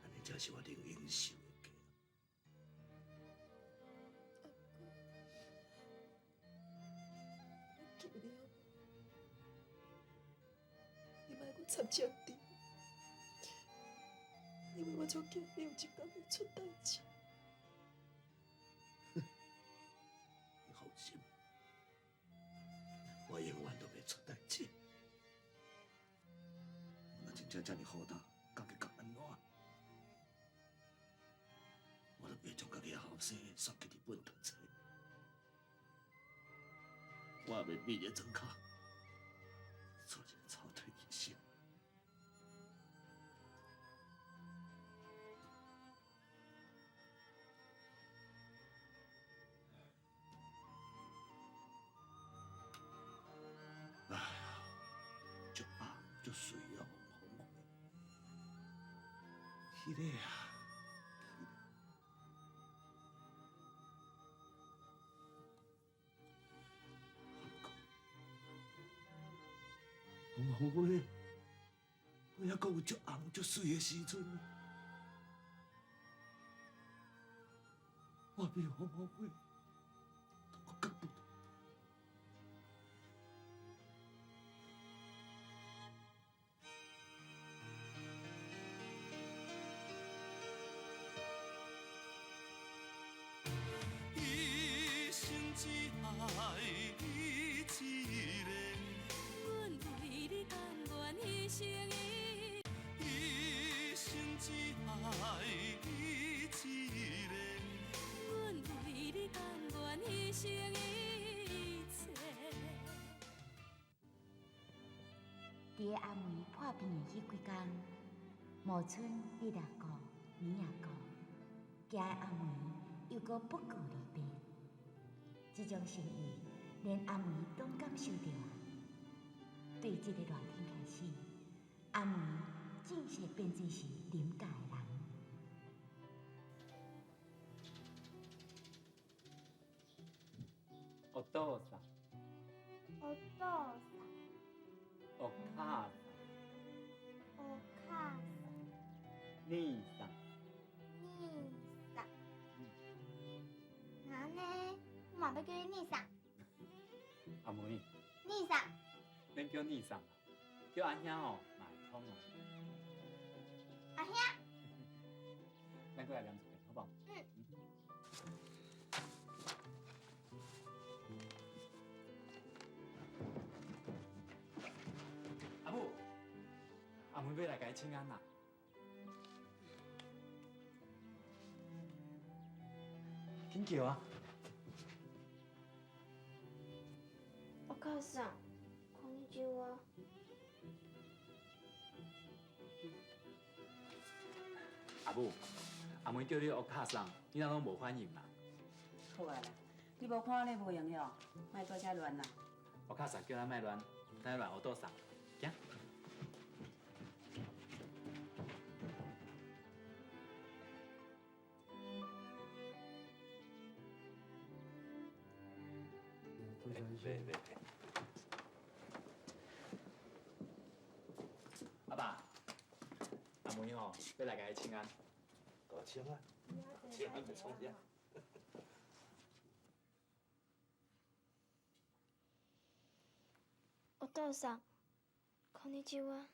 按呢才是我能忍受的。求你好，你莫閣插針滴，因為我足驚你有一工會出代誌。你放心，我永遠都袂出代誌。我若真正遮爾好膽，家己較按怎？我都袂將家己的後生送去日本讀冊。我也袂秘佇莊跤，做一个草台醫生。哎呀，足紅足媠啊，風風火，彼个啊！風風火，我猶閣有足紅足媠的時陣，我比風風火都閣較不。一生只愛你一个。阮為你甘願犧牲一，一生只愛你一个。阮為你甘願犧牲一切。佇阿梅破病的彼幾工，無春日也顧，暝也顧，驚阿梅又閣不顧離別。這種心意，連阿梅攏感受著啊！對這個熱天開始，阿梅正式變做是林家的人。お父さん。お父さん。お母さん。お母さん。兄さん。兄さん。那呢，我嘛欲叫你兄さん。阿梅，你啥？免叫你桑啦，叫阿兄哦，嘛會通哦。阿兄。咱過來念一遍，好無？嗯。阿母，阿梅欲來共你請安啦。緊叫啊！お母さん、こんにちは。阿母，阿梅叫你お母さん，你哪攏無反應啦？好啊啦，你無看咧無閒的哦，莫蹛遮亂啦。お母さん叫咱莫亂，咱亂お父さん，行。袂袂。阿爸，阿梅吼，欲來共你請安。大請安，請安欲創啥？お父さん、こんにちは。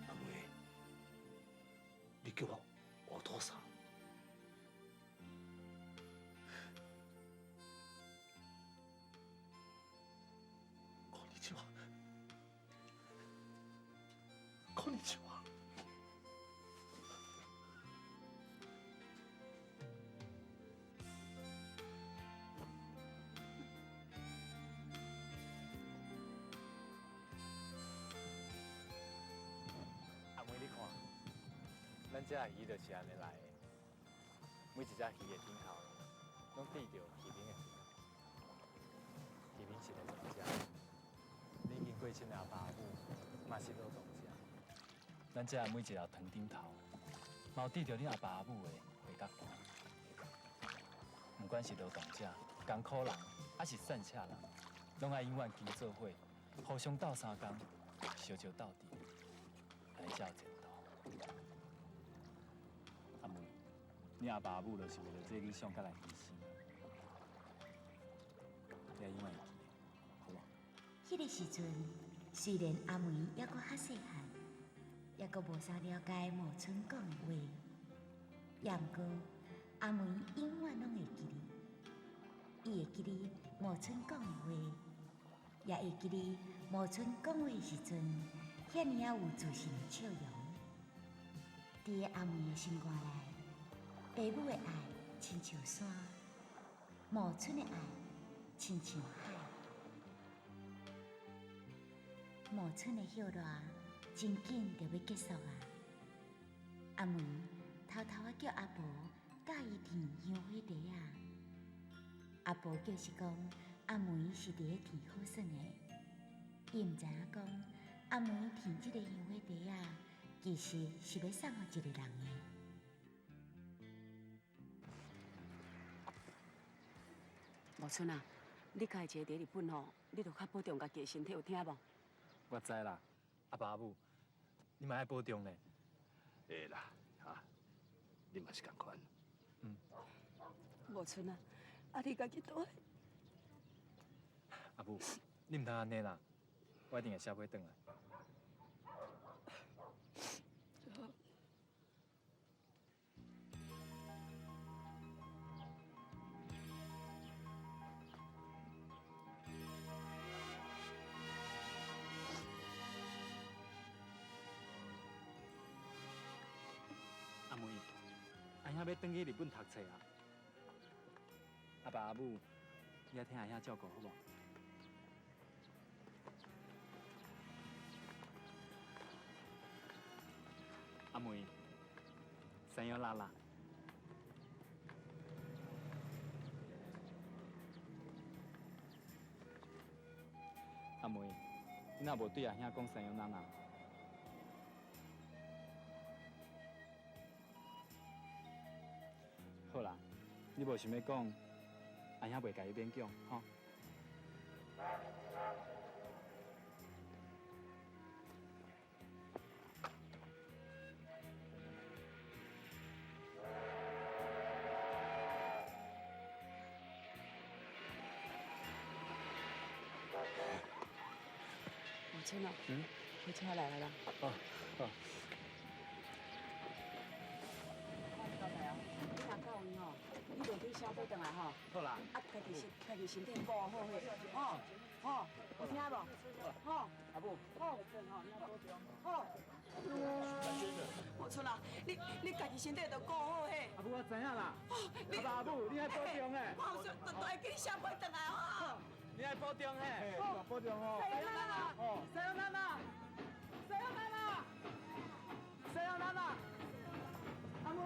阿梅，你叫我お父さん？こんにちは。こんにちは。阿梅，你看，咱這魚就是按呢來的，每一隻魚的頂頭，攏缀著漁民的名。漁民是勞動者，你已經過身的阿爸阿母嘛是勞動者。咱這每一粒糖頂頭，嘛有缀著恁阿爸阿母的血甲汗。不管是勞動者、艱苦人，抑是散赤人，攏愛永遠勤做伙，互相鬥相共，相招鬥陣，按呢才有前途。阿梅，你阿爸阿母就是為著這個理想，才來犧牲。你愛永遠會記得，好無？彼个時陣，雖然阿梅猶閣較細漢，猶閣無啥了解茂春講的話，也毋過阿梅永遠攏會記得，伊會記得茂春講的話，也會記得茂春講話的時陣，遐爾仔有自信的笑容。佇个阿梅的心肝內，爸母的愛親像山，茂春的愛親像海。茂春的歇熱真緊就欲結束啊！阿梅偷偷仔叫阿婆教伊添香火茶仔。阿婆就是講阿梅是佇咧添好耍的，伊毋知影講阿梅添這個香火茶仔，其實是欲送予一個人的。茂春啊，你家己一个佇日本吼，你著較保重家己的身體，有聽無？我知啦，阿爸阿母，你嘛愛保重咧。會啦，哈，你嘛是仝款。嗯。茂春啊，啊你家己倒來。阿母，你毋通按呢啦，我一定會寫批轉來。阿梅，阿兄欲轉去日本讀冊啊！阿爸阿母，你愛替阿兄照顧好無？阿梅，さよなら。阿梅，你若無對阿兄講さよなら？好啦，你無想欲講，阿兄袂共你勉強，吼。春啊，火車來了啦。哦，好。我交代哦，你若到位吼，你就去小飞轉來吼。好啦。啊，家己身體顧好些，吼吼，有聽無？吼。阿母。好。好。無春啊，你家己身體著顧好些。阿母，我知影啦。你阿母，你愛保重嘿。我有說，都會記你寫批轉來吼。你愛保重嘿。保重哦。さよなら。さよなら。さよなら。さよなら。阿妹。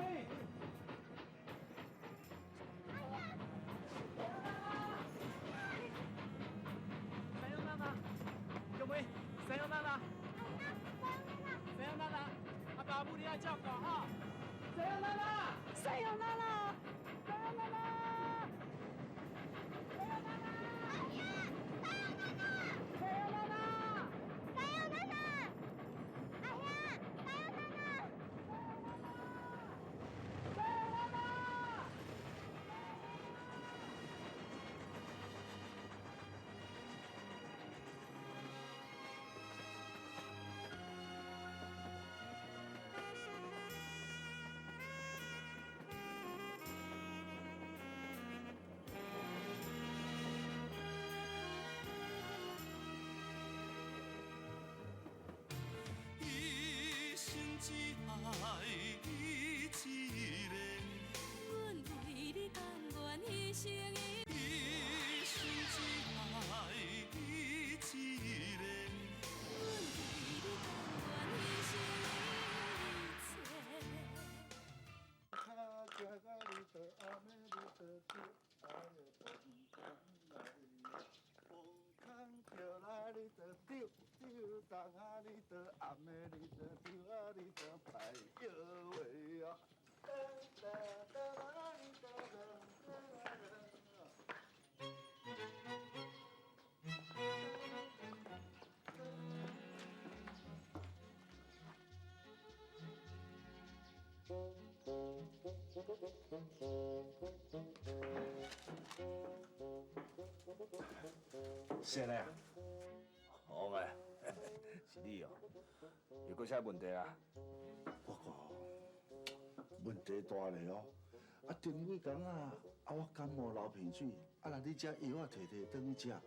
さよなら。小妹，さよなら。さよなら。阿爸阿母，你愛照顧哈。さよなら。さよなら。さよなら。さよなら。さよなら。阿兄，さよなら。さよなら。一生只愛你一个。阮為你甘願犧牲一一生只愛你一個。阮為你甘願犧牲一切。谁来啊？王啊，是你哦。又阁啥问题啊？我讲问题大咧哦！啊，前几工啊，啊我感冒流鼻水，啊若你这药仔提提转去食，啊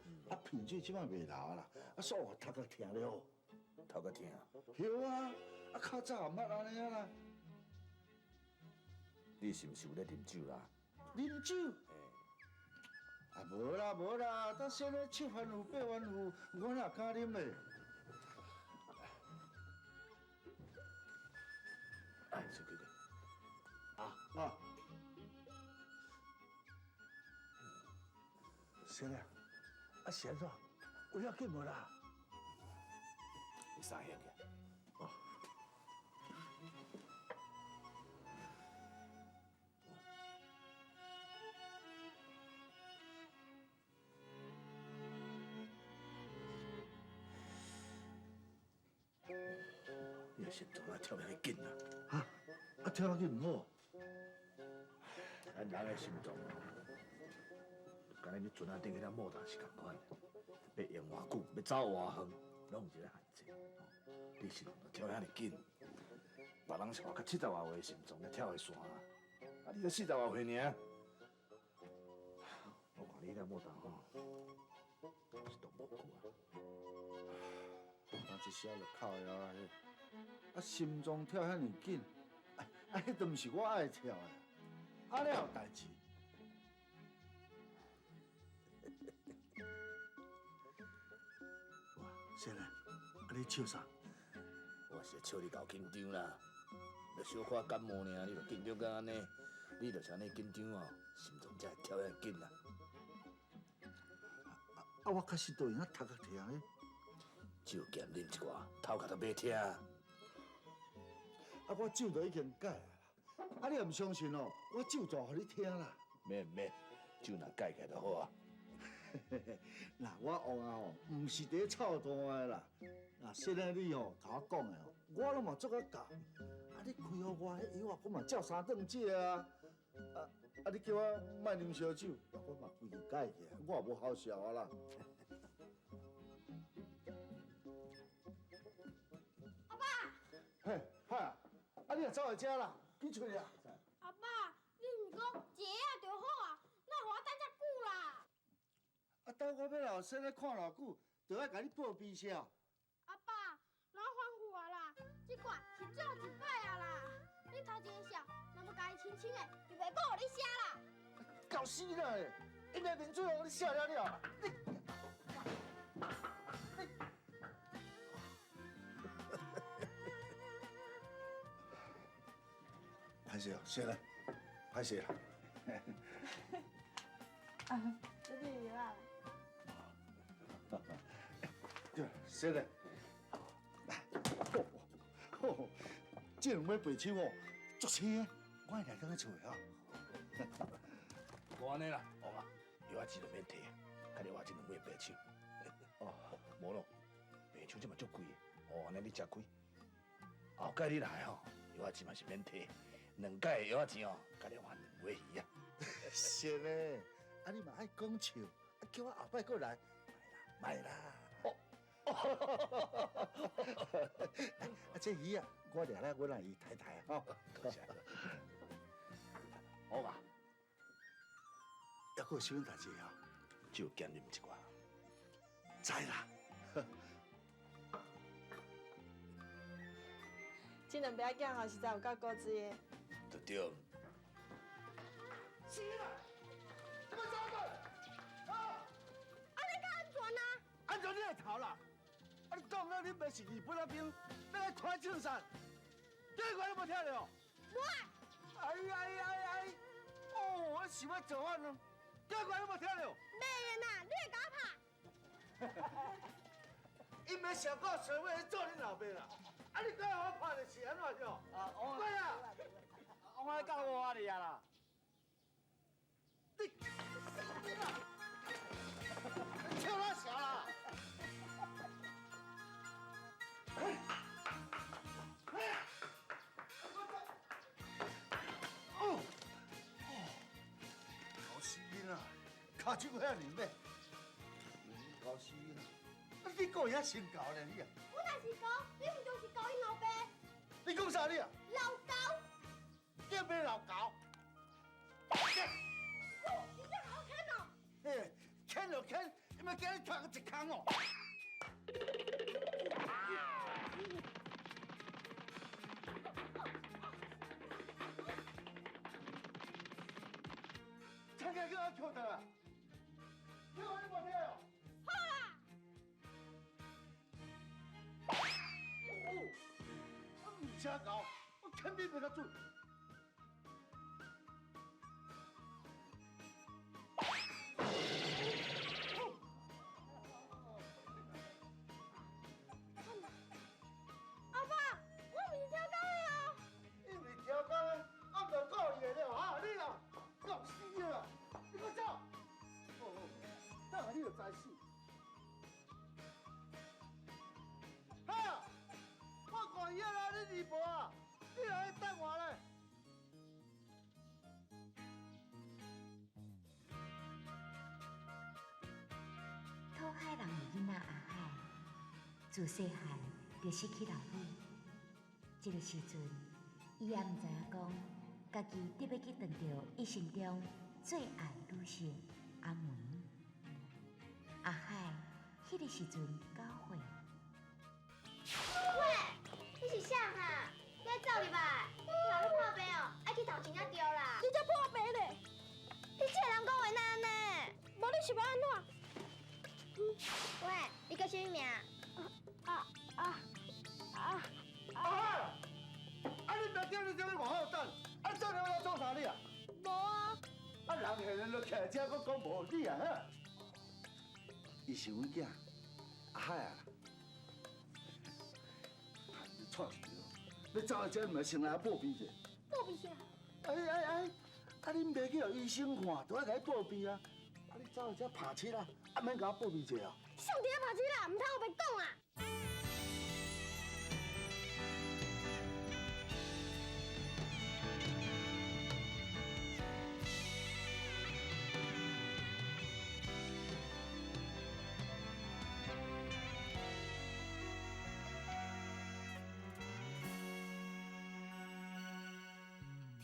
鼻水这摆袂流啦，啊煞我头壳疼了。头壳疼？对啊，啊较早毋捌按呢啊啦。你是毋是有咧啉酒啦？啉酒？啊無啦無啦，等先咧七番有八番有，我哪敢啉咧？哎，出去咧。啊啊！是啦，啊是按怎？有要緊無啦？你啥遐去？哦。你的心臟啊跳遐緊啊！哈？啊跳遐緊毋好？咱人的心臟，敢若你船仔頂彼粒莫達是仝款，欲用偌久，欲走偌遠，攏有一個限制。你心臟跳遐爾緊，別人是活到70外歲，心臟才跳會散啊！啊，你才40外歲爾，我看你彼粒莫達吼，是擋無久啊。當一聲就哭啊！啊，心臟跳遐爾緊，啊，彼都毋是我愛跳的，啊，了有代誌。哇，先生，啊你笑啥？我是笑你𠢕緊張啦，就小可感冒爾，你就緊張甲按呢，你就是按呢緊張哦，心臟才會跳遐緊啦。啊，我確實都會用頭殼疼咧。酒減啉一寡，頭殼就袂疼。啊，我酒都已經戒啊啦。啊，你若毋相信哦，我酒大予你聽啦。免免，酒若戒起來就好啊。嗱，我王啊吼，毋是佇咧臭大的啦。嗱，先生你吼，共我講的吼，我攏嘛做甲到。啊，你開予我彼藥啊，我嘛照三頓食啊。啊，你叫我莫啉燒酒，我嘛規氣戒起來，我也無好笑啊啦。若走來遮啦，緊出來啊！阿爸，你毋是講一下仔就好啊？哪予我等遮久啦？啊，等我欲老先咧看偌久，就愛共你報備啥？阿爸，咱反悔啊啦，這罐是最後一擺啊啦。你頭前笑，若無共伊清清的，就袂閣予你寫啦。搞死啦！因的面子予你寫了了，你。歹勢哦，先來，歹勢啦。啊，這是藥啊。對，先來。來，吼，這兩尾白手哦，足青的，我會來轉去厝的哦。無按呢啦，王啊，藥仔錢就免提，家己換這兩尾白手。哦，無咯，白手這嘛足貴的，哦，按呢你食虧。後蓋你來吼，藥仔錢嘛是免提，兩蓋藥仔錢哦，家己換兩尾魚啊。是咧，啊你嘛愛講笑，啊叫我後擺閣來，莫啦，莫啦。哦，啊這魚啊，我掠來阮阿姨太太吼。多謝。好吧。猶閣有啥物代誌啊？只有減啉一寡。知啦。這兩爿仔囝吼，實在有夠古錐的。對對。是啦，怎麼走的？啊！啊，你較安全啊？安全你會頭啦！啊，你講了你袂是日本仔兵，欲來拖銃殺，這話你無聽著？無愛。哎哎哎哎！哦，我想欲造反咯！這話你無聽著？袂用啦，你會共我拍？伊袂想到想欲做恁老爸啦！啊，你閣予我拍就是按怎樣？啊，過啊！我愛教我你啊啦！你，你啦！你笑哪笑啦？哦，哦，搞死囡仔，跤手遐爾猛，搞死囡仔！啊，你閣會遐先猴咧你啊？我若是猴，你毋就是猴𪜶老爸？你講啥你啊？老猴。叫咩老猴？哦，你這好牽哦！嘿，牽就牽，伊嘛叫你踢一空哦。参加叫我扣倒来，叫我你無聽哦。好啦。哦，唔請猴，我肯定袂較準。阿爸，我毋是超工的哦。你毋是超工的，我毋就故意的了哈，你啊，搞死啊！你閣走！哦，等下你就知死。哈！我看伊啦，你二婆啊，你來等我咧。討海人的囡仔阿海，自細漢就失去老母。這個時陣，伊也毋知影講，家己得欲去撞著一生中最愛女性阿梅。阿海彼個時陣9歲。喂，你是啥哈？你愛走入來？你若咧破病哦，愛去頭前才對啦。你才破病咧！你這個人講話哪按呢？無你是欲按怎？喂，你叫啥物名？啊啊啊！阿海，啊你爸叫你踮咧外口等，啊走入來創啥你啊？無啊。啊人現在都徛佇遮，閣講無你啊？哈！伊是阮囝，阿海啊。你錯一條，欲走來遮毋是先來報備者？報備啥？哎哎哎！啊恁爸去予醫生看，都愛共伊報備啊！啊你走來遮拍七啊，啊免共我報備者啊？誰佇咧拍七啦？毋通烏白講啊！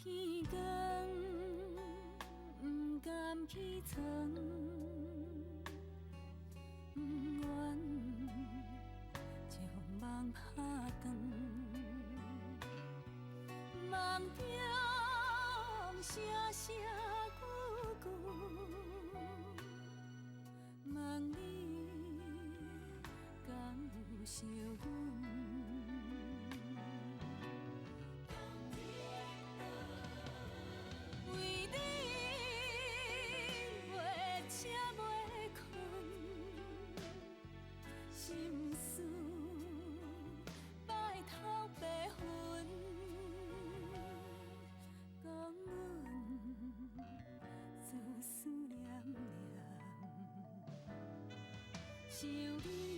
天光，毋甘起床，毋願將夢拍斷，夢中聲聲句句，問你敢有想阮？為你袂醒袂睏，心事白頭白雲，講阮思思念念，想你。